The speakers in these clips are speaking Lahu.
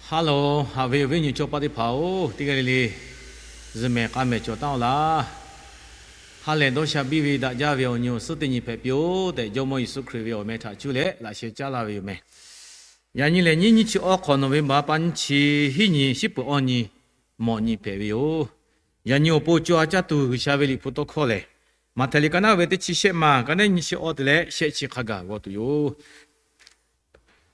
Hello, haꞈ ve awˬ viˉ awˬ nyi chaw paˆ teˇ hpaˍ-oˬ, teˇ g'aˇ le le zuhꞈ mehˍ k'a mehˍ cawˬ taˉ-oˆ laˇ. Ha lehˬ dawˇ sha biˇ ve daꞈ jaˇ ve awˬ nyi awˬ suhˉ teˇ nyi hpehꞈ piˇ-oˆ tehꞈ, Jawˇmawˇ Yeˍsuˆ Hkriꞈ ve awˬ meh htaꞈ cuˇ leh laꞈ sheh caˉ laˇ ve yoˬ meh. Yaꞈ nyi lehˬ, nyiˇ nyiˇ chi awˇ hk'awꞈ nawˬ ve baˬ pa nyiˇ chi hiˉ nyi shiˉ peuˬ awˇ nyi mawˬ nyi hpehꞈ ve yoˬ. Yaꞈ nyi awˬ pon co ha caˇ tuˬ G'uiˬsha ve liꞈ hpu tawˇ hkawˇ lehˬ, Maꞈhtehˍ liꞈ ka naˉ ve teˇ chi shehˆ ma, ka naˉ nyiˇ chi awˇ te leh shehˆ chi hk'a gaˬ g'aw tuˬ yoˬ.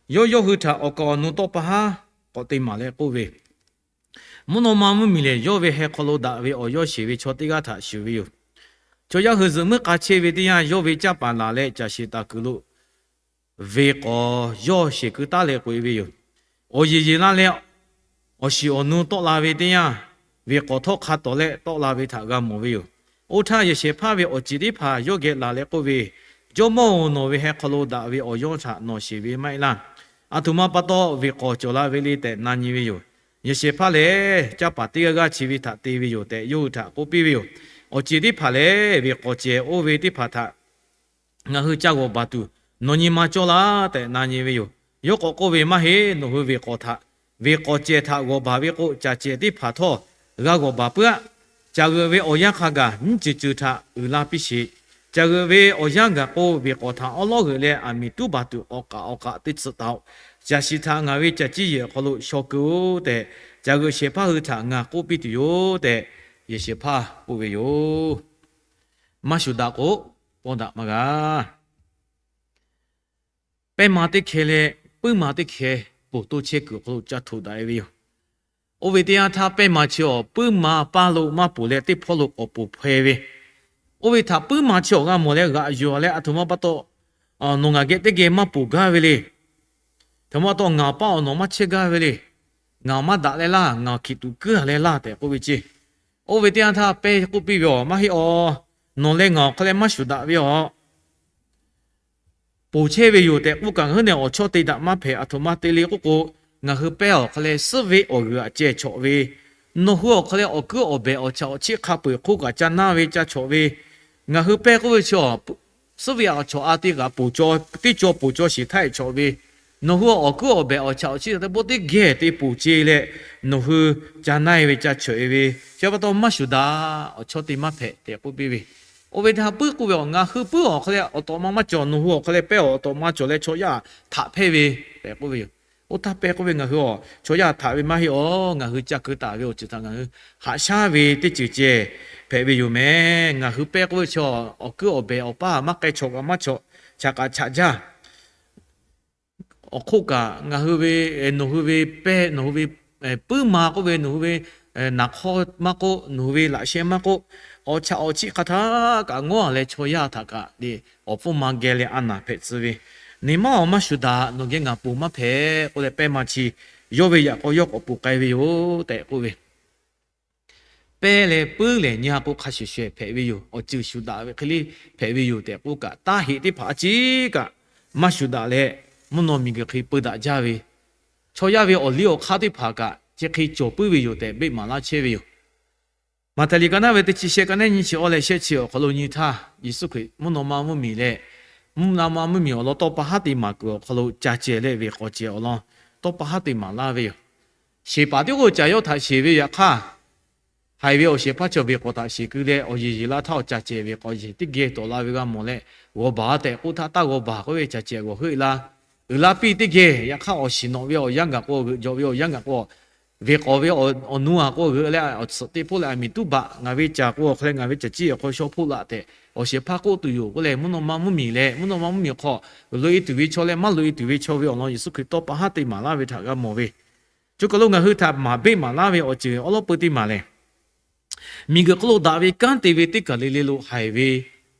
Yawˇ yawˇ hui htaꞈ awˬ kaˍ awˬ nu tawˆ pa haˉ k'awꞈ te maˍ leh k'oˆ ve, Mvuhˇ naw ma mvuhˇmiˬ lehˬ, yawˇ ve heh hk'aw lo daꞈ ve awˬ yawˇ sheˍ ve chaw teˇ g'aˇ htaꞈ shuˍ ve yoˬ. Chaw yaˇ hui zuhꞈ muiˉ k'a chehˇ ve teˇ yanˇ, yawˇ ve canˇ paˍ laˬ leh caˬ sheˍ taˍ kuiˬ lo venˇ k'awˍ yawˇ sheˍ keu taˉ leh k'oꞈ-e ve yoˬ. Awˬ yeˬ yeˬ laˇ leh awˬ shiˍ awˬ nu tawˆ la ve teˇ yanˇ, venˇ k'awˍ htawˇ hk'a tawˍ leh tawˆ la ve htaꞈ g'a mawˬ ve yoˬ. Oˇ htaˇ, yehˬ shehˍ hpaˇ ve awˬ ceˬ teˇ hpaˍ yawˇ geh laˬ leh k'oˆ ve, Jawˇmawˇ-oˬ, nawˬ ve heh hk'aw lo daꞈ ve awˬ yawˇ htaꞈ nawˬ sheˍ ve maˇ heˆ laˇ. Aˬ htoꞈ ma pa taw venˇ k'awˍ cawˬ la ve le tehꞈ na nyi ve yoˬ. Yehˬ shehˍ hpaˇ lehˬ, Canˇ paˍ teˇ g'aˇ g'aˇ chi ve htaꞈ te ve yoˬ tehꞈ, yawˇ hui htaꞈ k'oˆ piˇ ve yoˬ. Awˬ ceˬ teˇ hpaˍ lehˬ, venˇ k'awˍ cehˬ oˇ ve teˇ hpaˍ htaꞈ ngaˬ hui ca g'awˬ baˬ tuˬ nawˬ nyi ma cawˇ laˇ tehꞈ na nyi ve yoˬ. Yawˇ k'awꞈ k'oˆ ve, Maˇ heˆ. Nawˬ hui venˇ k'awˍ htaꞈ, venˇ k'awˍ cehˬ htaꞈ g'awˬ baˬ ve k'o, caˬ cehˬ teˇ hpaˍ htawˇ g'a g'awˬ baˬ puiˉ-aˆ. Caˬ g'euꞈ ve awˬ yanˇ hk'a gaˬ nyiˇ ceuˬ ceuˬ htaꞈ uiˍ la piˇ sheˍ. Caˬ g'euꞈ ve awˬ yanˇ gaˬ k'o, venˇ k'awˍ htaꞈ awˉ lawˉ g'euꞈ leh aˬ miˍ tuˉ baˬ tuˬ k'awꞈ k'aꞈ awˬ k'aꞈ teˇ tcuhꞈ taˍ-oꞈ. Caˬ shiˍ htaꞈ ngaˬ ve caˬ ciˇ yehˬ awˬ hk'aw lo shaw keu-oˆ tehꞈ, caˬ g'euꞈ shehˍ hpaˇ hui htaꞈ ngaˬ k'oˆ piˇ tuˬ yoˬ tehꞈ, yehˬ shehˍ hpaˇ k'oˆ ve yoˬ. Maˇ shuˍ daꞈ k'o, pawˇ daꞈ maˇ g'a. Pehˇ ma teˇ hkeh leh puiˉ ma teˇ hkeh ponˬ toˇ chehˇ kuiˬ awˬ hk'aw lo ca htoꞈ daꞈ-e ve yoˬ. Oˇ ve teˇ yanˇ htaˇ, pehˇ ma chi awˬ puiˉ ma paˇ lo maˇ ponˬ leh teˇ hpawˇ lo k'awꞈ ponˬ hpaweh ve. Oˇ ve htaꞈ puiˉ ma chi awˬ g'a mawˬ leh g'aꞈ yuˬ leh, aˬ htoꞈ ma pa taw nawˬ ngaˬ geh teˇ geh maˇ ponˬ gaˇ ve le. Aˬ htoꞈ ma pa taw ngaˬ paˇ awˬ nawˬ maˇ chehˇ gaˇ ve le. Ngaˬ maˇ daꞈ leh laˇ, ngaˬ hkiˬ tuꞈ kuiˉ-a leh laˇ tehꞈ k'oˆ ve ceˇ. Oˇ ve teˇ yanˇ htaˇ, pehˇ k'oˆ piˇ ve, Aˬ, maˇ heˆ aˬ. Nawˬ leh ngaˬ awˬ hk'aw leh maˇ shuˍ daꞈ ve aˬ. Ponˬ chehˇ ve yoˬ tehꞈ k'oˆ kaꞈ, ngaˬ hui nehˬ awˬ chawˇ te daꞈ maˇ hpehꞈ. Aˬ htoꞈ ma te le k'oˆ k'o, ngaˬ hui pehˇ awˬ hk'aw leh suhˉ veˆ awˬ g'uiˬ aꞈ ceh chawꞈ ve, nawˬ hui awˬ hk'aw leh awˬ kuiˉ awˬ behˬ awˬ chaꞈ awˬ chiˆ hk'a peu-eˬ hk'oˆ kaꞈ ca naˇ ve ca chawꞈ ve, ngaˬ hui pehˇ k'oˆ ve chi, suhˉ veˆ awˬ chawꞈ a te kaꞈ ponˬ caw, teˇ caw ponˬ caw shiˍ htaˇ-e chawꞈ ve, nawˬ hui awˬ kuiˉ awˬ behˬ awˬ chaꞈ awˬ chiˆ teˇ pawˆ teˇ geh te ponˬ ce leh, nawˬ hui ca naˇ-e ve ca chawꞈ-e ve, chi pa taw maˇ shuˍ daꞈ, awˬ chawˇ te maˇ hpehꞈ tehꞈ k'oˆ piˇ ve. Oˇ ve htaꞈ puiˉ k'oˆ ve, Aˬ, ngaˬ hui puiˉ awˬ hk'aw leh awˬ tawꞈ ma maˇ cawˬ, nawˬ hui awˬ hk'aw leh pehˇ awˬ tawꞈ ma cawˬ leh chaw yaˇ htaꞈ hpehˇ ve tehꞈ k'oˆ ve yoˬ. Oˇ htaˇ pehˇ k'oˆ ve, Ngaˬ hui aˬ chaw yaˇ htaꞈ htaꞈ ve maˇ heˆ aˬ. Ngaˬ hui ca keu taˍ ve awˬ ceuˬ htaꞈ ngaˬ hui haꞈ shaˉ ve teˇ ceuˬ ceh hpehꞈ ve yoˬ meh. Ngaˬ hui pehˇ k'oˆ ve chi, awˬ kuiˉ awˬ behˬ awˬ paˇ maˇ k'ai, chawꞈ kaꞈ maˇ chawꞈ, chaꞈ kaꞈ chaꞈ jaˇ. Awˬ hk'oˆ kaꞈ ngaˬ hui ve, nawˬ hui ve pehˇ, nawˬ hui ve puiˉ ma k'oˆ ve, nawˬ hui ve naˍ hk'awˇ maˇ k'oˆ, nawˬ hui ve laꞈ sheh maˇ k'oˆ, awˬ chaꞈ awˬ chiˆ hk'a htaˇ kaꞈ ngawˉ-a leh chaw yaˇ htaꞈ kaꞈ le awˬ pfuhˇ ma geh leh a naˍ hpehꞈ tcuh ve, Neˇ maˇ-oˬ, maˇ shuˍ daꞈ. Nawˬ geh ngaˬ ponˬ maˇ hpehꞈ k'oˆ leh, pehˇ ma chi yawˇ ve yaꞈ k'aw yawˇ k'awꞈ ponˬ k'ai ve yoˬ tehꞈ k'oˆ ve. Pehˇ leh puiˉ lehˬ nyi ha k'o hk'a shuˍ shuˍ hpehꞈ ve yoˬ. Awˬ ceuˬ shuˍ daꞈ ve hk'e le hpehꞈ ve yoˬ tehꞈ k'oˆ kaꞈ, taˇ heꞈ teˇ hpaˍ a ciˉ kaꞈ maˇ shuˍ daꞈ leh, mvuhˇ naw miˬguiˬ hk'e peu daꞈ jaˇ ve, chaw yaˇ ve awˬ liˇ awˬ hk'aˇ teˇ hpaˍ kaꞈ chi hk'e cawˬ puiˉ ve yoˬ tehꞈ beˆ maˍ laˇ chehˇ ve yoˬ. Maꞈhtehˍ liꞈ ka naˉ ve teˇ chi shehˆ, ka naˉ nyiˇ chi awˇ leh shehˆ chi awˬ hk'aw lo nyi htaˇ, Yeˍsuˆ Hkriꞈ mvuhˇ naw ma mvuhˇmiˬ leh, mvuhˇ naw ma mvuhˇmiˬ awˬ lawn tawˇ pa haˉ te maˍ kuiˬ awˬ hk'aw lo caˬ cehˬ leh venˇ k'awˍ cehˬ awˬ lawn tawˇ pa haˉ te maˍ laˇ ve yoˬ. Sheˍ paˍ tiˉ k'o caˬ yawˇ htaꞈ sheˍ ve yaꞈ hk'aˇ, haiˬ ve awˬ shehˍ hpaˇ chi venˇ k'awˍ htaꞈ sheˍ keu leh awˬ yeˬ yeˬ laˇ htaˇ, awˬ caˬ cehˬ venˇ k'awˍ yeˬ teˇ geh tawˍ la ve g'a mawˬ leh, g'awˬ baˬ tehꞈ k'oˆ htaˇ, taˇ g'awˬ baˬ k'oˆ ve caˬ cehˬ g'awˬ heuˆ-e laˇ. Uiˍ la piˇ teˇ geh yaꞈ hk'aˇ, awˬ shiˍ nawꞈ ve awˬ yanˇ gaˬ k'o, g'euꞈ jawˬ ve awˬ yanˇ gaˬ k'o, venˇ k'awˍ ve awˬ nu-a k'o g'euꞈ leh awˬ tsuhꞈ te hpoˆ leh aˬ miˍ tuˉ baˬ, ngaˬ ve caˬ k'o awˬ hk'aw leh ngaˬ ve caˬ ciˇ awˬ hk'aw shaw hpoˆ laꞈ tehꞈ awˬ shehˍ hpaˇ k'oˆ tuˬ yoˬ k'oˆ leh, mvuhˇ naw ma mvuhˇmiˬ leh mvuhˇ naw ma mvuhˇmiˬ hk'aw loꞈ-e tuˬ ve chaw leh maˇ loꞈ-e tuˬ ve chaw ve awˬ lawn Yeˍsuˆ Hkriꞈ tawˇ pa haˉ te maˍ laˇ ve htaꞈ g'a mawˬ ve. Chi kaˬ lo ngaˬ hui htaꞈ maˍ beˆ maˍ laˇ ve awˬ ceuˬ awˉ lawˉ peu teˇ maˬ lehˬ, miˬguiˬ hk'oˆ lo daꞈ ve kanˉ te ve teˇ kaˬ le le lo haiˬ ve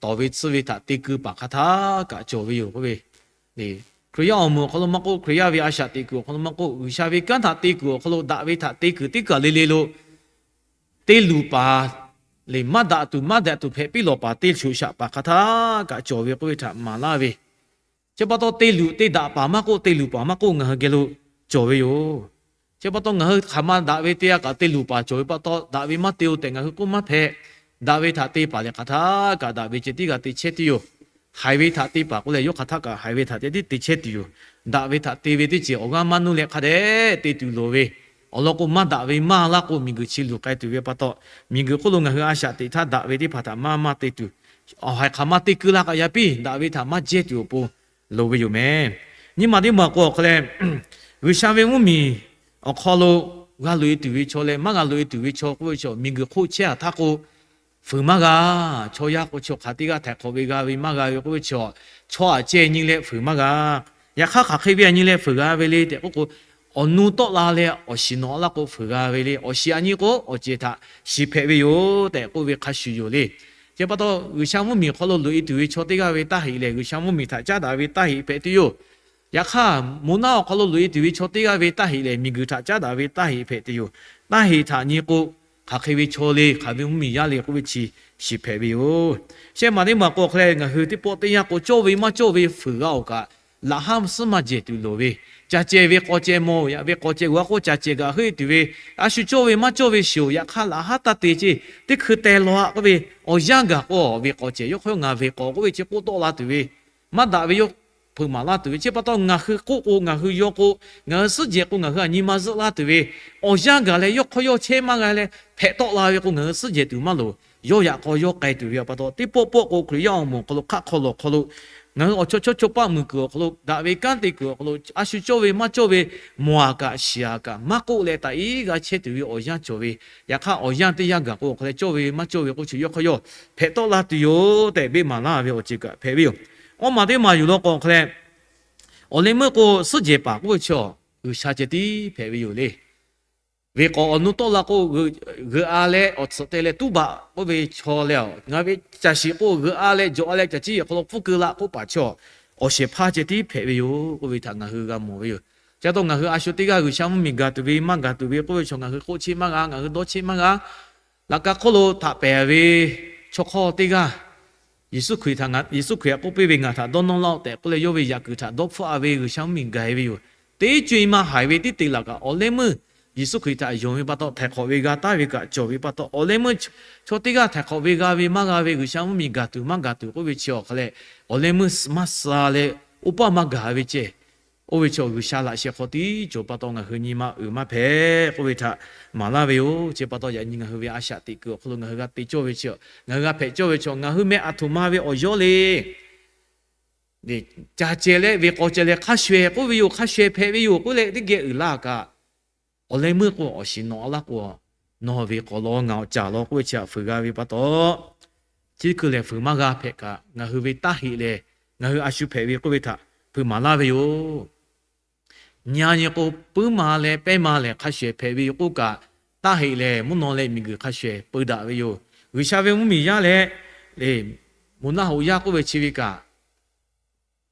tawˍ ve tsuhˇ ve htaꞈ te keu paˍ hk'a htaˇ kaꞈ cawˬ ve yoˬ k'oˆ ve. Hkriꞈ yaˇ awˬ moˍ awˬ hk'aw lo maˇ k'oˆ, Hkriꞈ yaˇ ve a shaꞈ teꞈ kuiˬ awˬ hk'aw lo maˇ k'oˆ, G'uiˬsha ve kanˉ htaꞈ te kuiˬ awˬ hk'aw lo daꞈ ve htaꞈ te kuiˬ teˇ kaˬ le le lo te luˬ paˍ lehˬ, maˇ daꞈ tuˬ maˇ daꞈ tuˬ hpehꞈ piˇ lawˬ paˍ te shuˍ shaꞈ paˍ hk'a htaˇ kaꞈ cawˬ ve k'oˆ ve htaꞈ maˍ laˇ ve. Chi pa taw te luˬ te daꞈ paˍ maˇ k'oˆ, te luˬ paˍ maˇ k'oˆ, ngaˬ hui geh lo cawˬ ve yoˬ. Chi pa taw ngaˬ hui hk'aˬ ma daꞈ ve te-a kaꞈ te luˬ paˍ cawˬ ve pa taw, daꞈ ve maˇ te-o tehꞈ ngaˬ hui k'oˆ maˇ hpehꞈ. Daꞈ ve htaꞈ te paˍ lehˬ hk'aˬ htaˇ kaꞈ daꞈ ve ceh tiˉ g'a te chehˇ tuˬ yoˬ. haiˬ ve htaꞈ te paˍ k'oˆ leh, yawˇ hk'aˬ htaˆ kaꞈ haiˬ ve htaꞈ te tiˉ te chehˇ tuˬ yoˬ. Daꞈ ve htaꞈ te ve teˇ ceuˬ awˬ g'aˇ maˇ nuˇ leh hk'a dehꞈ te tuˬ loˍ ve, awˬ lawn k'o, maˇ daꞈ ve maˇ laˇ k'o, miˬguiˬ chi luˬ k'ai tuˬ ve pa taw, miˬguiˬ hk'oˆ lo ngaˬ hui a shaꞈ teꞈ htaˇ daꞈ ve teˇ hpaˍ htaꞈ maˇ maˇ te tuˬ, awˬ haiˬ hk'aˬ maˇ te keu la kaꞈ yaꞈ piˇ, daꞈ ve htaꞈ maˇ jehˇ tuˬ awˬ pon loˍ ve yoˬ meh. Nyi ma teˇ maˬ k'o awˬ hk'aw leh, G'uiˬsha ve mvuhˇmiˬ awˬ hk'aw lo g'a loꞈ e tuˬ ve chaw leh maˇ g'a loꞈ e tuˬ ve chaw k'oˆ ve chaw, miˬguiˬ hk'oˆ chehˇ a htaˇ k'o, fuiˍ maˇ g'a. Chaw yaˇ k'o, chaw hk'aˬ teˇ g'aˇ htaiˍ hk'awꞈ ve g'a ve maˇ g'a ve k'oˆ ve chaw, chaw aꞈ ceh nyi leh fuiˍ maˇ g'a. Yaꞈ hk'aˇ, hk'aˬ hk'e ve aꞈ nyi leh fuiˍ g'a ve le tehꞈ k'oˆ k'o, awˬ nu tawˆ la leh awˬ shiˍ nawꞈ laˇ k'o fuiˍ g'a ve le. Awˬ shiˍ aꞈ nyi k'o, awˬ cehˬ htaꞈ shiˍ hpehꞈ ve yoˬ tehꞈ k'oˆ ve hk'a shuˍ yoˬ le. Chi pa taw, G'uiˬsha mvuhˇmiˬ hk'aw lo loꞈ e tuˬ ve chaw teˇ g'aˇ ve taˇ heꞈ lehˬ, G'uiˬsha mvuhˇmiˬ htaꞈ caˉ daꞈ ve taˇ heꞈ hpehꞈ tuˬ yoˬ. Yaꞈ hk'aˇ, moˍ naˆ awˬ hk'aw lo loꞈ e tuˬ ve chaw teˇ g'aˇ ve taˇ heꞈ lehˬ, miˬguiˬ htaꞈ caˉ daꞈ ve taˇ heꞈ hpehꞈ tuˬ yoˬ. Taˇ heꞈ htaꞈ nyi k'o, hk'aˬ hk'e ve chaw le, hk'aˬ ve mvuhˇmiˬ yaˇ le k'oˆ ve chi shiˍ hpehꞈ ve yoˬ. Shehˆ maˬ teˇ maˬ k'o awˬ hk'aw leh, ngaˬ hui teˇ pawˆ teˇ yanˇ k'o, cawˇ ve maˇ cawˇ ve fuiˍ g'a awˬ kaꞈ, laꞈ haˉ suhˉ maˇ jehˬ tuˬ loˍ ve, ca ceh ve k'aw ceh mawˬ, yaꞈ ve k'aw ceh g'aˇ k'oˆ ca ceh gaꞈ heuˆ e tuˬ ve, a shu cawˇ ve maˇ cawˇ ve shiˍ-oˬ, yaꞈ hk'aˇ laꞈ haˉ taˇ te ceˇ, teˇ hkui teh law-a k'oˆ ve, awˬ yanˇ gaˬ k'o ve k'aw ceh, yawˇ hk'aw yawˇ ngaˬ ve k'aw k'oˆ ve chi k'oˆ tawˆ la tuˬ ve, maˇ daꞈ ve yawˇ hpeuꞈ maˍ laˇ tuˬ ve. Chi pa taw, ngaˬ hui k'oˆ k'o, ngaˬ hui yaw k'o, ngaˬ hui suhˉ jehˬ k'o, ngaˬ hui aꞈ nyi ma zuhˆ laˇ tuˬ ve, awˬ yanˇ gaˬ leh yawˇ hk'aw yawˇ chehˇ maˇ g'a leh hpehꞈ tawˆ la ve k'o, ngaˬ hui suhˉ jehˬ tuˬ maˇ loˍ. Yawˇ yaꞈ k'aw yawˇ k'ai tuˬ ve pa taw, teˇ pawˆ pawˆ k'o Hkriꞈ yaˇ awˬ moˍ awˬ hk'aw lo hk'aˆ hk'aw lawˬ hk'aw lo, ngaˬ hui awˬ chaw chaw chaw paˆ muiˬ kuiˬ awˬ hk'aw lo, daꞈ ve kanˉ te kuiˬ awˬ hk'aw lo, a shu cawˇ ve maˇ cawˇ ve mawˬ a kaꞈ shiˍ a kaꞈ maˇ k'oˆ leh taꞈ iˉ g'a chehˇ tuˬ ve awˬ yanˇ cawˬ ve. Yaꞈ hk'aˇ, awˬ yanˇ teˇ yanˇ gaˬ k'o awˬ hk'aw leh, cawˇ ve maˇ cawˇ ve k'oˆ chi yawˇ hk'aw yawˇ hpehꞈ tawˆ la tuˬ yoˬ tehꞈ beˆ maˍ laˇ ve awˬ ceuˬ kaꞈ hpehꞈ ve yoˬ. Awˇ maˬ teˇ maˬ yuˬ law k'o awˬ hk'aw leh, awˬ leh meuˇ k'o suhˉ jehˬ paˍ k'oˆ ve chaw, G'uiˬsha ceh tiˉ hpehꞈ ve yoˬ le. Ve k'awꞈ awˬ nu tawˆ la k'o, g'euꞈ a leh awˬ tsuhꞈ te leh tuˉ baꞈ k'oˆ ve chaw leh, ngaˬ ve caˬ shiˍ k'o g'euꞈ a leh jawꞈ a leh caˬ ciˉ yehˬ hk'aw lo pfuhˇ keu la k'oˆ paˍ chaw, awˬ shehˍ hpaˇ ceh tiˉ hpehꞈ ve yoˬ k'oˆ ve htaꞈ ngaˬ hui g'a mawˬ ve yoˬ. Chi pa taw, ngaˬ hui a shu teˇ g'aˇ G'uiˬsha mvuhˇmiˬ gaˬ tuˬ ve maˇ gaˬ tuˬ ve k'oˆ ve chaw, ngaˬ hui k'oˆ cheˇ maˇ g'a, ngaˬ hui dawˇ cheˇ maˇ g'a. Laꞈ ka hk'oˆ lo htaꞈ pehˍ ve chaw hk'aw teˇ g'aˇ, Yeˍsuˆ Hkriꞈ htaꞈ, Yeˍsuˆ Hkriꞈ htaꞈ k'oˆ piˇ ve, Ngaˬ htaꞈ dawˇ nawˇ laˇ-oˆ tehꞈ k'oˆ leh, yawˇ ve yaꞈ kuiˬ htaꞈ dawˇ hpfuhˆ a ve G'uiˬsha mvuhˇmiˬ gaˬ e ve yoˬ. Teˇ co-e maˇ haiˬ ve tiˉ te laˬ kaꞈ, awˬ leh meuˇ Yeˍsuˆ Hkriꞈ htaꞈ yonˍ ve pa taw, htaiˍ hk'awꞈ ve g'a taˍ ve kaꞈ cawˬ ve pa taw, awˬ leh meuˇ chaw teˇ g'aˇ htaiˍ hk'awꞈ ve g'a ve maˇ g'a ve, G'uiˬsha mvuhˇmiˬ gaˬ tuˬ maˇ gaˬ tuˬ k'oˆ ve chi awˬ hk'aw leh, awˬ leh meuˇ maˇ suh leh oˇ paˇ maˇ gaˬ ve ceh, oˇ ve chaw G'uiˬsha laꞈ sheh hk'aw tiˉ cawˬ pa taw, ngaˬ hui nyi ma uiˍ maˇ hpehꞈ k'oˆ ve htaꞈ maˍ laˇ ve yoˬ. Chi pa taw, yaꞈ nyi ngaˬ hui ve a shaꞈ teꞈ kuiˬ awˬ hk'aw lo ngaˬ hui g'a te cawˇ ve chi, ngaˬ hui g'a hpehꞈ cawˇ ve chaw, ngaˬ hui meh aˬ htoꞈ ma ve awˬ yawˇ le. Caˬ ceh leh ve k'aw ceh leh hk'a shuˍ-ehˍ k'oˆ ve yoˬ, hk'a shuˍ-ehˍ hpehꞈ ve yoˬ k'oˆ leh teˇ geh uiˍ laˇ kaꞈ, awˬ leh meuˇ k'o awˬ shiˍ nawꞈ laˇ k'o, nawˬ ve k'awꞈ law ngaˬ awˬ caˍ law k'oˆ ve chi htaꞈ fuiˍ g'a ve pa taw, chi hkui lehˬ fuiˍ maˇ g'a hpehꞈ kaꞈ, ngaˬ hui ve taˇ heꞈ lehˬ, ngaˬ hui a shu hpehꞈ ve k'oˆ ve htaꞈ hpeuꞈ maˍ laˇ ve yoˬ. Nyi a nyi k'o, puiˉ ma leh pehˇ ma lehˬ hk'a shuˍ-ehˍ hpehꞈ ve yoˬ k'oˆ kaꞈ, taˇ heꞈ lehˬ mvuhˇ naw leh miˬguiˬ hk'a shuˍ-ehˍ peu daꞈ ve yoˬ. G'uiˬsha ve mvuhˇmiˬ yaˇ leh, moˍ naˆ hoꞈ yaˇ k'oˆ ve chi ve kaꞈ,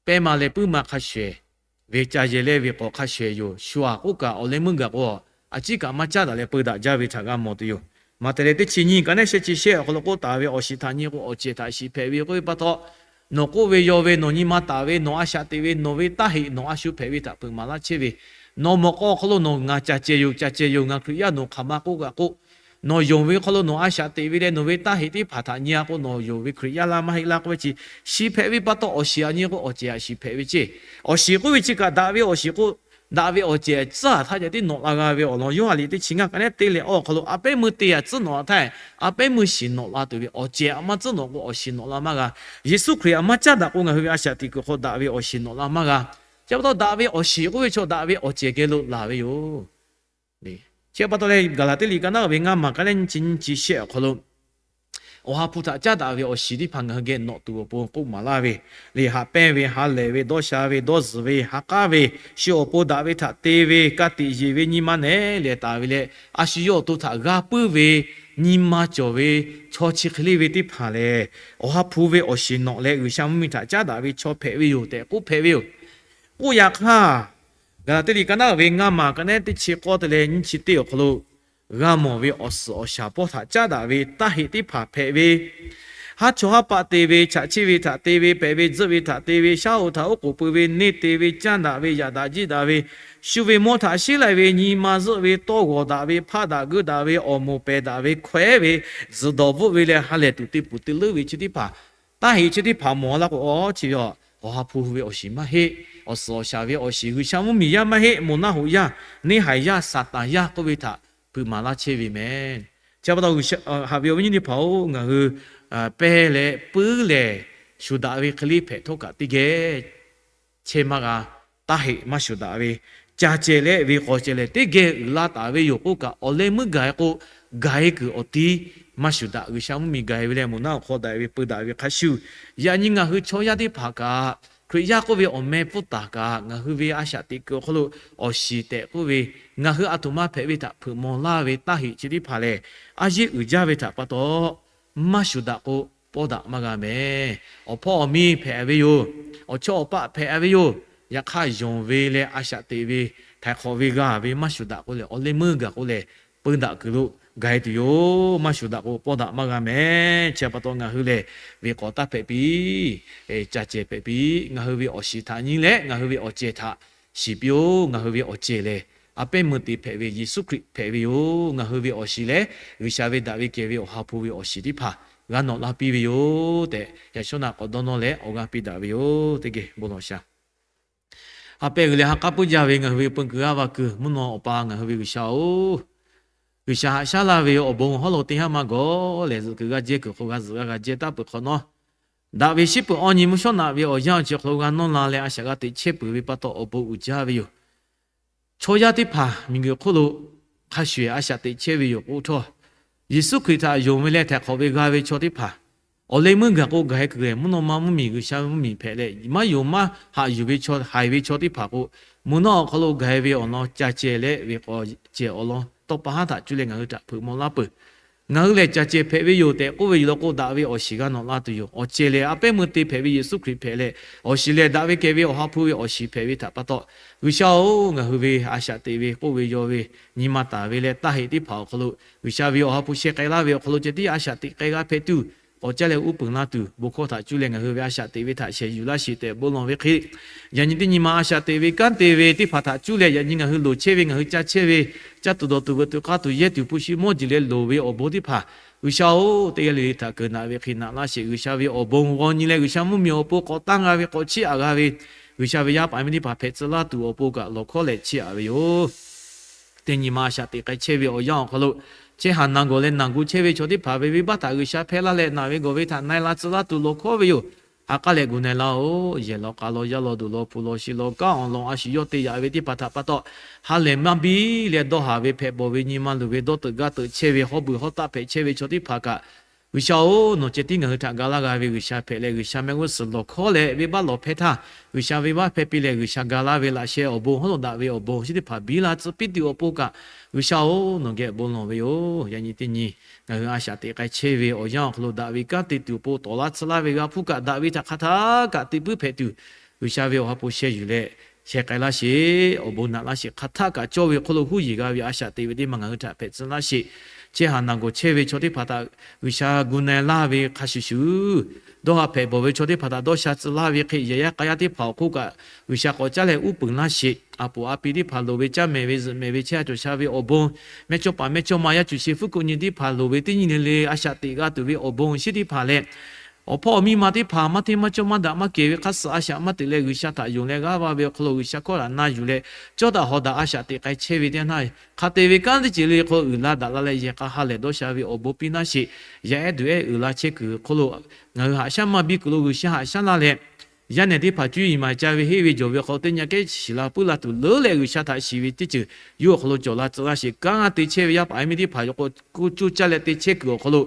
pehˇ ma leh puiˉ ma hk'a shuˍ-ehˍ ve ca yehˬ leh ve k'awꞈ hk'a shuˍ-ehˍ yoˬ. Shu aꞈ k'oˆ kaꞈ, awˬ leh meuˇ gaˬ k'o, a ciˉ kaꞈ maˇ caˉ daꞈ leh peu daꞈ jaˇ ve htaꞈ g'a mawˬ tuˬ yoˬ. Maꞈhtehˍ leh teˇ chi nyiˇ ka neˉ sheh chi shehˆ awˬ hk'aw lo k'oˆ taˍ ve, awˬ shiˍ htaꞈ nyi k'o awˬ cehˬ htaꞈ shiˍ hpehꞈ ve yoˬ k'oˆ ve pa taw, nawˬ k'oˆ ve, yaw ve, nawˬ nyi ma taˍ ve, nawˬ a shaꞈ teꞈ ve, nawˬ ve taˇ heꞈ nawˬ a shu hpehꞈ ve htaꞈ hpeuꞈ maˍ laˇ chehˇ ve, nawˬ mawˬ k'aw awˬ hk'aw lo nawˬ ngaˬ caˬ ceh yoˬ, caˬ ceh yoˬ, ngaˬ Hkriꞈ yaˇ nawˬ hk'aˬ ma k'oˆ kaꞈ k'oˆ, nawˬ yonˍ ve hk'aw lo nawˬ a shaꞈ teꞈ ve leh nawˬ ve taˇ heꞈ teˇ hpaˍ htaꞈ nyi a k'o, nawˬ yonˍ ve Hkriꞈ yaˇ laˇ maˇ heˆ laˇ k'oˆ ve chi shiˍ hpehꞈ ve pa taw, awˬ shiˍ aꞈ nyi k'o awˬ cehˬ aꞈ shiˍ hpehꞈ ve ceˇ. Awˬ shiˍ k'oˆ ve chi kaꞈ daꞈ ve awˬ shiˍ k'o, daꞈ ve awˬ cehˬ tcuhˉ a htaˇ ceh tiˉ nawꞈ la g'a ve awˬ lawn Yoˇhanˬ liꞈ teˇ chi ngaˇ ka neˉ teˇ leh awˬ hk'aw lo, a pehˉ meuˇ te aꞈ tcuhˉ nawꞈ a htaˇ, a pehˉ meuˇ shiˍ nawꞈ la tuˬ ve, awˬ cehˬ aꞈ maˇ tcuhˉ nawꞈ k'o awˬ shiˍ nawꞈ la maˇ g'a. Yeˍsuˆ Hkriꞈ aꞈ maˇ caˉ daꞈ k'o, ngaˬ hui ve a shaꞈ teꞈ kuiˬ hk'aw daꞈ ve awˬ shiˍ nawꞈ la maˇ g'a. Chi pa taw, daꞈ ve awˬ shiˍ k'oˆ ve chaw daꞈ ve awˬ cehˬ geh lo laˬ ve yoˬ. Chi pa taw leh, Gaˍlaˍtiˆ liꞈ ka naˉ ve ngaˇ maˬ ka neˉ nyiˇ chi nyiˇ chi shehˆ awˬ hk'aw lo, Awˬ ha hpu htaꞈ caˉ daꞈ ve awˬ shiˍ teˇ hpaˍ ngaˬ hui geh nawꞈ tuˬ awˬ pon k'oˆ maˍ laˇ ve, lehˬ, haꞈ pehnˇ ve, ha lehˬ ve, dawˇ sha ve, dawˇ zuhˬ ve, ha k'aˉ ve, shu awˬ pon daꞈ ve htaꞈ te ve, ka tiꞈ yeˬ ve, nyi ma nehˉ lehˍ taˍ ve leh, a shu yawˇ awˬ to htaꞈ g'a puiˉ ve, nyi ma cawˬ ve, chaw chi hk'e le ve teˇ hpaˍ lehˬ, Awˬ ha hpu ve awˬ shiˍ nawꞈ leh G'uiˬsha mvuhˇmiˬ htaꞈ caˉ daꞈ ve chaw hpehꞈ ve yoˬ tehꞈ k'oˆ hpehꞈ ve yoˬ. K'oˆ yaꞈ hk'aˇ, Gaˍlaˍtiˆ liꞈ ka naˉ ve ngaˇ maˬ ka neˉ teˇ chi k'awˇ te leh nyiˇ chi teˇ awˬ hk'aw lo, g'a mawˬ ve awˬ suhˍ awˬ shaˍ pawˇ htaꞈ caˉ daꞈ ve taˇ heꞈ teˇ hpaˍ hpehꞈ ve, haˉ chawˇ haˉ paˆ te ve, chaꞈ cheˇ ve htaꞈ te ve, pehˬ ve tzuhˆ ve htaꞈ te ve, shaˉ hoꞈ htaꞈ oˉ k'oˍ pui ve, neˇ te ve, caˇ daꞈ ve, yaꞈ daꞈ jiˆ daꞈ ve, shu ve mawˇ htaꞈ sheˉ lai ve, nyi ma zuhˆ ve, tawˇ g'awˬ daꞈ ve, hpaˆ daꞈ geuˆ daꞈ ve, awˬ moˍ pehˬ daꞈ ve, hkawehˉ ve, tzuhˬ dawˬ bvuhˆ ve leh ha lehˬ tuˬ te puˍ te leuˉ ve chi teˇ hpaˍ Taˇ heꞈ chi teˇ hpaˍ mawˬ laˇ k'o, chi ve awˬ ha hpu ve awˬ shiˍ maˇ heˆ. Awˬ suhˍ awˬ shaˍ ve awˬ shiˍ, G'uiˬsha mvuhˇmiˬ yaˇ maˇ heˆ. Moˬ naˆ hoꞈ yaˇ, neˇ haiˬ yaˇ, Saˍtanˍ yaˇ k'oˆ ve htaꞈ hpeuꞈ maˍ laˇ chehˇ ve mehˬ. Chi pa taw, haꞈ ve awˬ viˉ nyi teˇ hpaˍ-oˬ, ngaˬ hui pehˇ leh puiˉ lehˬ, shuˍ daꞈ ve hk'e le hpehꞈ htawˇ kaꞈ teˇ geh chehˇ maˇ g'a. Taˇ heꞈ maˇ shuˍ daꞈ ve, ca cehˬ leh ve k'awꞈ cehˬ lehˬ, teˇ geh uiˍ la taˍ ve yoˬ k'oˆ kaꞈ, awˬ leh meuˇ gaˬ-e k'o, gaˬ-e kuiˬ awˬ tiˉ maˇ shuˍ daꞈ. G'uiˬsha mvuhˇmiˬ gaˬ-e ve leh moˬ naˆ awˬ hk'aw daꞈ ve, peu daꞈ ve hk'a shuˍ, yaꞈ nyi ngaˬ hui chaw yaˇ teˇ hpaˍ kaꞈ, Hkriꞈ yaˇ k'oˆ ve awˬ meh pfuhˇ taˍ kaꞈ, ngaˬ hui ve a shaꞈ teꞈ kuiˬ awˬ hk'aw lo awˬ shiˍ tehꞈ k'oˆ ve, ngaˬ hui aˬ htoꞈ ma hpehꞈ ve htaꞈ hpeuꞈ maw laˇ ve taˇ heꞈ chi teˇ hpaˍ lehˬ, a yeˇ uiˍ jaˇ ve htaꞈ pa taw, maˇ shuˍ daꞈ k'o, pawˇ daꞈ maˇ g'a mehˬ. Awˬ hpawˇ awˬ miˇ hpehꞈ ve yoˬ. Awˬ chawˇ awˬ paˆ hpehꞈ ve yoˬ. Yaꞈ hk'aˇ, yonˍ ve leh a shaꞈ teꞈ ve, htaiˍ hk'awꞈ ve g'a ve maˇ shuˍ daꞈ k'o lehˬ, awˬ leh meuˇ gaˬ k'o lehˬ, peu daꞈ kuiˬ lo gaˬ-e tuˬ yoˬ. Maˇ shuˍ daꞈ k'o, pawˇ daꞈ maˇ g'a mehˬ. Chi pa taw, ngaˬ hui lehˬ ve k'awꞈ taˇ hpehꞈ piˇ, ca cehˬ hpehꞈ piˇ. Ngaˬ hui ve awˬ shiˍ htaꞈ nyi leh ngaˬ hui ve awˬ cehˬ htaꞈ shiˍ piˇ-oˬ. Ngaˬ hui ve awˬ cehˬ lehˬ, a pehˉ meuˇ te hpehꞈ ve Yeˍsuˆ Hkriꞈ hpehꞈ ve yoˬ. Ngaˬ hui ve awˬ shiˍ lehˬ, G'uiˬsha ve daꞈ ve kehˬ ve Awˬ ha hpu ve awˬ shiˍ teˇ hpaˍ g'a nawꞈ la piˇ ve yoˬ tehꞈ, yaꞈ shawˉ naꞈ k'awꞈ dawˇ nawˇ leh awˬ g'aˇ piˇ daꞈ ve yoˬ. Teˇ geh bon lawˬ shaˍ. Ha pehˇ g'uiˬ leh ha k'aˉ puiˉ jaˇ ve ngaˬ hui ve peu kuiˬ g'aˇ va kuiˬ mvuhˇ naw Awˬ pa ngaˬ hui ve G'uiˬsha-oˬ, G'uiˬsha haꞈ shaˉ laˇ ve awˬ bon hawˉ lo teˇ haˉ maˇ gawˬ lehˬ, zuhꞈ kuiˬ g'a jehˇ kuiˬ hk'aw g'a zuhꞈ g'a g'a jehˇ taˍ peuˬ hk'awꞈ nawˉ, daꞈ ve shiˉ peuˬ awˇ nyi mvuhˇ shawˉ naꞈ ve awˬ yanˇ awˬ chi hk'aw lo g'a nawˇ la leh a shaꞈ g'a teꞈ chehˇ peuˬ ve pa taw awˬ bon uiˍ jaˇ ve yoˬ. Chaw yaˇ teˇ hpaˍ miˬguiˬ hk'oˆ lo hk'a shuˍ a shaꞈ teꞈ chehˇ ve yoˬ k'oˆ htawˇ, Yeˍsuˆ Hkriꞈ htaꞈ yonˍ ve leh htaiˍ hk'awꞈ ve g'a ve chaw teˇ hpaˍ, awˬ leh meuˇ gaˬ k'o gaˬ-e kuiˬ lehˬ, mvuhˇ naw ma mvuhˇmiˬ G'uiˬsha ve mvuhˇmiˬ hpehꞈ leh, maˇ yonˍ maˇ haꞈ yuˬ ve chaw, haiˬ ve chaw teˇ hpaˍ k'o, mvuhˇ naw awˬ hk'aw lo gaˬ-e ve awˬ lawn ca cehˬ leh ve k'awꞈ cehˬ awˬ lawn tawˇ pa haˉ htaꞈ cuˇ leh ngaˬ hui htaꞈ hpeuꞈ maw laˇ peuˬ. Ngaˬ hui lehˬ ca cehˬ hpehꞈ ve yoˬ tehꞈ k'oˆ ve yoˬ law k'o, daꞈ ve awˬ shiˍ g'a nawꞈ la tuˬ yoˬ. Awˬ cehˬ lehˬ, a pehˉ meuˇ te hpehꞈ ve Yeˍsuˆ Hkriꞈ hpehꞈ leh, awˬ shiˍ lehˬ daꞈ ve kehˬ ve Awˬ ha hpu ve awˬ shiˍ hpehꞈ ve htaꞈ pa taw, G'uiˬsha-oˬ, ngaˬ hui ve a shaꞈ teꞈ ve k'oˆ ve yaw ve nyi ma taˍ ve leh taˇ heꞈ teˇ hpaˍ awˬ hk'aw lo, G'uiˬsha ve Awˬ ha hpu sheh k'ai laˇ ve awˬ hk'aw lo ceh tiˉ a shaꞈ teꞈ k'ai g'a hpehꞈ tuˬ, k'awꞈ caˇ leh uˉ peunˍ laˇ tuˬ, bon hkawˇ htaꞈ cuˇ leh ngaˬ hui ve a shaꞈ teꞈ ve htaꞈ shehˍ yuˬ laˇ sheˍ tehꞈ bon lawˬ ve hk'e, yaꞈ nyi teˇ nyi ma a shaꞈ teꞈ ve kanˉ te ve teˇ hpaˍ htaꞈ cuˇ leh yaꞈ nyi ngaˬ hui loˍ chehˇ ve, ngaˬ hui caˇ chehˇ ve, caˇ tuˬ dawˬ tuˬ veuꞈ tuˬ k'aˇ tuˬ yehˇ tuˬ hpu shi mawˇ jeˬ leh loˍ ve awˬ bon teˇ hpaˍ, G'uiˬsha-oˬ, teˇ g'aˇ le le htaꞈ keunˍ naꞈ ve hk'e naꞈ laˇ sheˍ. G'uiˬsha ve awˬ bon g'aw nyi leh G'uiˬsha mvuhˇmiˬ awˬ pon k'awꞈ tanˇ g'a ve, k'awꞈ chiˇ aꞈ g'a ve, G'uiˬsha ve yaˇ paˍ miˇ teˇ hpaˍ hpehꞈ tcuh laˇ tuˬ awˬ pon kaꞈ lawˬ hkawˉ leh chiˇ aꞈ ve yoˬ. Teˇ nyi ma a shaꞈ teꞈ k'ai chehˇ ve awˬ yanˇ awˬ hk'aw lo, chehˇ haˍ naˬ gawˬ leh naˬ gu chehˇ ve chaw teˇ hpaˍ ve venˇbaˆ htaꞈ G'uiˬsha hpehˇ laˇ leh naˬ ve gawˬ ve htaꞈ na e la tcuh laˇ tuˬ lawˬ hkawˉ ve yoˬ. Ha k'aˉ leh gu na e laˇ-oˬ. Yehˬ law k'a law yaˇ law duˬ law hpu law shi law kanˉ awˬ lawn a shu yawˇ te yaꞈ ve teˇ hpaˍ htaꞈ pa taw, ha lehˬ maˇ biˇ leh dawˇ haˍ ve hpehꞈ bawˬ ve nyi ma luˬ ve dawˇ teuꞈ gaˇ teuꞈ chehˇ ve hawˉ beuˬ hawˉ taˆ hpehꞈ chehˇ ve chaw teˇ hpaˍ kaꞈ, G'uiˬsha-oˬ, nawˬ ceh tiˉ ngaˬ hui htaꞈ ga laˇ g'a ve G'uiˬsha hpehꞈ leh G'uiˬsha mehˆ g'uˇ suhˍ lawˬ hkawˉ leh venˇbaˆ lawˬ hpehˇ htaˇ, G'uiˬsha venˇbaˆ hpehˇ piˇ leh G'uiˬsha ga laˇ ve laꞈ sheh awˬ bon hawˉ lo daꞈ ve awˬ bon chi teˇ hpaˍ biˇ la tcuh piˇ tuˬ awˬ pon kaꞈ, G'uiˬsha-oˬ, nawˬ geh bon lawˬ ve yoˬ. Yaꞈ nyi teˇ nyi ngaˬ hui a shaꞈ teꞈ k'ai chehˇ ve awˬ yanˇ awˬ hk'aw lo daꞈ ve kanˉ te tuˬ awˬ pon tawˍ laˇ tcuh laˇ ve g'a hpuˇ kaꞈ daꞈ ve htaꞈ hk'a htaˇ kaꞈ te puiˉ hpehꞈ tuˬ, G'uiˬsha ve Awˬ ha hpu sheh yuˬ leh sheh k'ai laˇ sheˍ. Awˬ bon naꞈ laˇ sheˍ. Hk'a htaˇ kaꞈ cawˇ ve hk'oˆ lo huˉ yeˬ g'a ve a shaꞈ teꞈ ve teˇ maˬ ngaˬ hui htaꞈ hpehꞈ tcuh laˇ sheˍ. Chehˇ haˍ naˬ gawˬ chehˇ ve chaw teˇ hpaˍ htaꞈ G'uiˬsha gu na e laˇ ve hk'a shuˍ shuˍ, dawˇ haˍ hpehꞈ bawˬ ve chaw teˇ hpaˍ htaꞈ dawˇ sha tcuh laˇ ve hk'e, yehˬ yaˇ k'a yaˇ teˇ hpaˍ awˬ hk'oˆ kaꞈ G'uiˬsha k'awꞈ caˉ leh uˉ peunˍ laˇ sheˍ. A poˍ a pi teˇ hpaˍ loˍ ve caˇ mehˍ ve zuhꞈ mehˍ ve chehˇ a cawˬ sha ve awˬ bon, mehˇ cawˇ paˍ mehˇ cawˇ ma yaˇ cuˬ she fuˉ kuꞈ nyi teˇ hpaˍ loˍ ve teˇ nyi le le a shaꞈ teꞈ g'a tuˬ ve awˬ bon shiˉ teˇ hpaˍ leh, awˬ hpawˇ awˬ miˇ ma teˇ hpaˍ maˇ hteˇ maˇ cawˇ maˇ daꞈ maˇ kehˬ ve hk'a suhˍ a shaꞈ maˇ teꞈ leh G'uiˬsha htaꞈ yonˍ leh g'aˇ va ve awˬ hk'aw lo G'uiˬsha hkawˇ htaꞈ na yuˬ leh, cawˇ daꞈ hawˍ daꞈ a shaꞈ teꞈ k'ai chehˇ ve teˇ naˇ, hk'a te ve kanˉ teˇ ceuˬ le hk'aw uiˍ la daꞈ la leh yehˬ k'a ha lehˬ dawˇ sha ve awˬ bon piˇ laˇ sheˍ. Yaˇ ehˉ duˬ ehˉ uiˍ la chehˇ kuiˬ hk'oˆ lo ngaˬ hui haꞈ shaˉ maˇ biˇ kuiˬ lo G'uiˬsha haꞈ shaˉ laˇ leh, yaˇ nehˬ teˇ hpaˍ cuˇ yiˍ maˍ ca ve heˆ ve jawˬ ve hk'aw teˇ nyi kehˉ shiˍ la puiˉ la tuˬ leuˉ leh G'uiˬsha htaꞈ shiˍ ve teˇ ceuˬ yawˇ awˬ hk'aw lo cawˬ la tcuh laˇ sheˍ. Kanˉ te chehˇ ve yaˇ paˍ yaˇ miˇ teˇ hpaˍ yawˇ k'o, k'oˆ coˇ caˇ leh te chehˇ kuiˬ awˬ hk'aw lo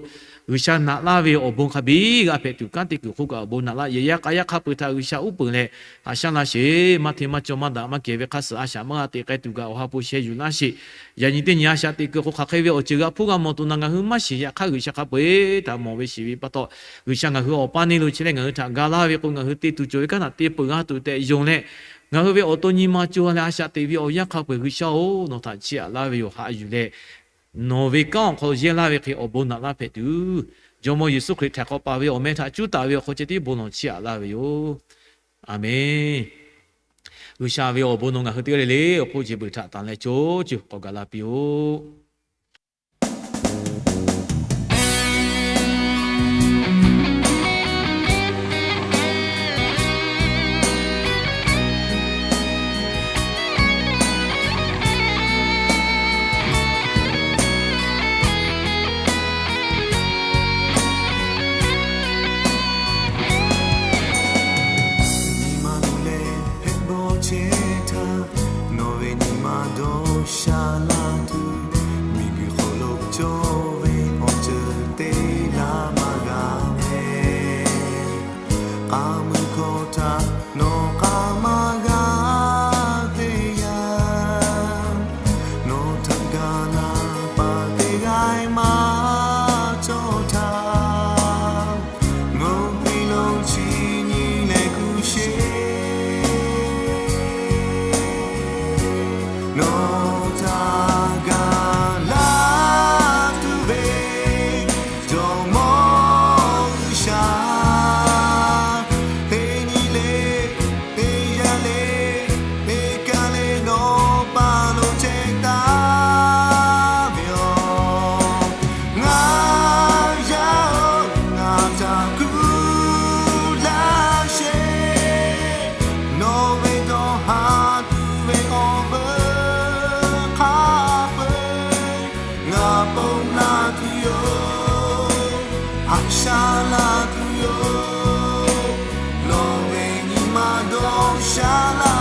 G'uiˬsha naꞈ laˇ ve awˬ bon hk'a biˇ g'a hpehꞈ tuˬ, kanˉ te kuiˬ hk'oˆ kaꞈ awˬ bon naꞈ laˇ. Yehˬ yaˇ k'a yaˇ hk'a peu-eˬ htaꞈ G'uiˬsha uˉ peunˍ leh haꞈ shaˉ laˇ sheˍ. Maˇ hteˇ maˇ cawˇ maˇ daꞈ maˇ kehˬ ve hk'a suhˍ a shaꞈ maˇ g'a teꞈ k'ai tuˬ kaꞈ Awˬ ha hpu sheh yuˬ laˇ sheˍ. Yaꞈ nyi teˇ nyi a shaꞈ teꞈ kuiˬ hk'aw hk'aˬ hk'e ve awˬ ceuˬ g'a hpuˇ g'a mawˬ tuˬ naˬ ngaˬ hui maˇ shiˍ. Yaꞈ hk'aˇ G'uiˬsha hk'a peu-eˬ htaꞈ mawˬ ve shiˍ ve pa taw, G'uiˬsha ngaˬ hui awˬ pa neˇ lo chehˇ leh ngaˬ hui htaꞈ ga laˇ ve k'o, ngaˬ hui te tuˬ cawˬ ve kanˉ htaꞈ te peuˬ g'a tuˬ tehꞈ yonˍ leh, ngaˬ hui ve awˬ to nyi ma co ha leh a shaꞈ teꞈ ve awˬ yanˇ hk'a peu-eˬ G'uiˬsha-oˬ, nawˬ htaꞈ chiˇ aꞈ laˇ ve yoˬ. Haꞈ yuˬ leh nawˬ ve kanˉ awˬ hk'aw lo yehˇ laˇ ve hk'e awˬ bon naꞈ laˇ hpehꞈ tuˬ, Jawˇmawˇ Yeˍsuˆ Hkriꞈ htaiˍ hk'awꞈ paˍ ve awˬ meh htaꞈ cuˉ taˍ ve awˬ hk'aw ceh tiˉ bon lawˬ chiˇ aꞈ laˇ ve yoˬ. Aˬmenˍ. G'uiˬsha ve awˬ bon nawˬ ngaˬ hui teˇ g'aˇ le le awˬ hk'oˆ jeˬ beuꞈ htaꞈ tanˬ leh co co k'awꞈ gaˬ la piˇ-oˆ. sheˍ htaˇ, nawˬ ve nyi ma dawˇ sha laˇ tuˬ, miˬguiˬ hk'aw lo cawˬ ve awˬ ceuˬ te laˇ maˇ g'a meh. K'a mui hkawˇ htaꞈ nawˬ k'a maˇ g'a te yanˇ, nawˬ htaꞈ ga laˇ paˍ teˇ g'aˇ maˇ cawˬ htaˇ, ngaˬ hui piˇ lo chi nyi leh kuˬ sheˍ. Nawˬ htaꞈ ga laˇ tuˬ ve jawˇmawˇ G'uiˬsha, teˇ nyi le, teˇ yanˇ le, teˇ kaˬ le nawˬ paˍ lo chehˇ taˍ ve yoˬ. Ngaˬ yaˇ-oˬ, ngaˬ htaꞈ kuˬ laˇ sheˍ. Nawˬ ve dawˇ haˍ tuˬ ve awˬ veuˬ hk'a peu-eˬ ngaˬ ponˬ laˇ tuˬ yoˬ. Haꞈ shaˉ laˇ tuˬ yoˬ. Nawˬ ve nyi ma dawˇ sha laˇ